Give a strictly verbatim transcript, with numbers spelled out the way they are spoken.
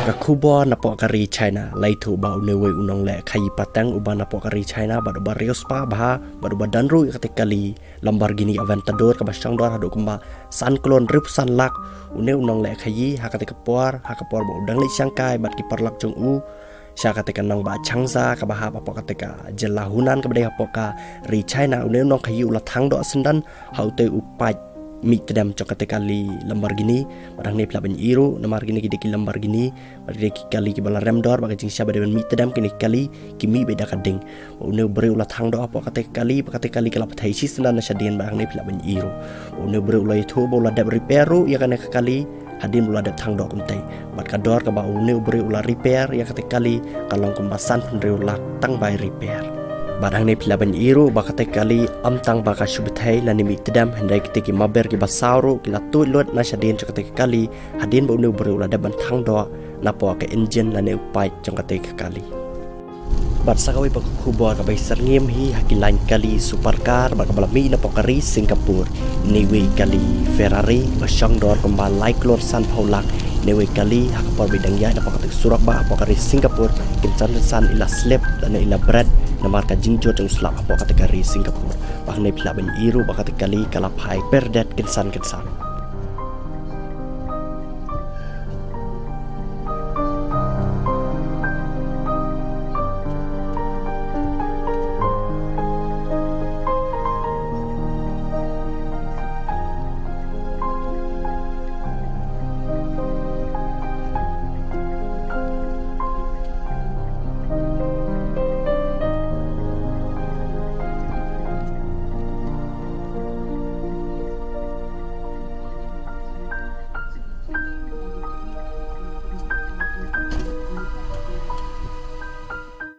Ka khubor napoh ka ri China la ïathuh ba une uwei u nongleh khaii pateng uba napoh ka ri China bad uba riewspah bha bad uba don ruh ïa katei ka kali Lamborghini Aventador kaba shongdor haduh kumba san klur hynriewphew san lak. Une u nongleh khaii ha katei ka por, ha ka por ba u dang leit shangkai bad ki paralok jong u sha katei ka nongbah Changsha kaba hap hapoh katei ka jylla Hunan kaba dei hapoh ka ri China, une u nongkhaii u la thang doh syndon ha utei u paid mih tdem jong katei ka kali Lamborghini. Bad hangne phi lah ban ïohi ruh, namar kine ki dei ki Lamborghini bad ki dei ki kali kiba la rem dor, bad ka jingshisha ba dei ban mih tdem kine ki kali ki mih beit da ka ding. Bad une u briew u la thang doh hapoh katei ka kali, bad katei ka kali ka la pathai shisyndon na shadien, bad hangne phi lah ban ïohi ruh. Bad une u briew u la ïathuh ba u la dep repair ruh ïa kane ka kali hadien ba u la dep thang doh kumtei. Bad ka dor kaba une u briew u la repair ïa katei ka kali ka long kumba sanphew hynriew lak tang bai repair. Bad hangne phi lah ban ïohi ruh ba katei ka kali ym tang ba ka shu pathai lane mih tdem, hynrei kitei ki maber kiba saw ruh ki la tuid lut na shadien jong katei ka kali hadien ba une u briew u la dep ban thang doh napoh ka engine lane u paid jong katei ka kali. Bad sa kawei pat ka khubor kaba syrngiem hi ha ki lain kali supercar bad kaba la mih napoh ka ri Singapore. Ine iwei i kali Ferrari ba shongdor kumba lai klur sanphew lak. Ine iwei i kali ha ka por ba i dang ïaid napoh katei ka surok bah hapoh ka ri Singapore, kynsan kynsan i la slip lane i la bret namar ka jingjot jong u slap hapoh katei ka ri Singapore. Bad hangne phi lah ban ïohi ruh ba katei ka kali ka la phai perdet kynsan kynsan.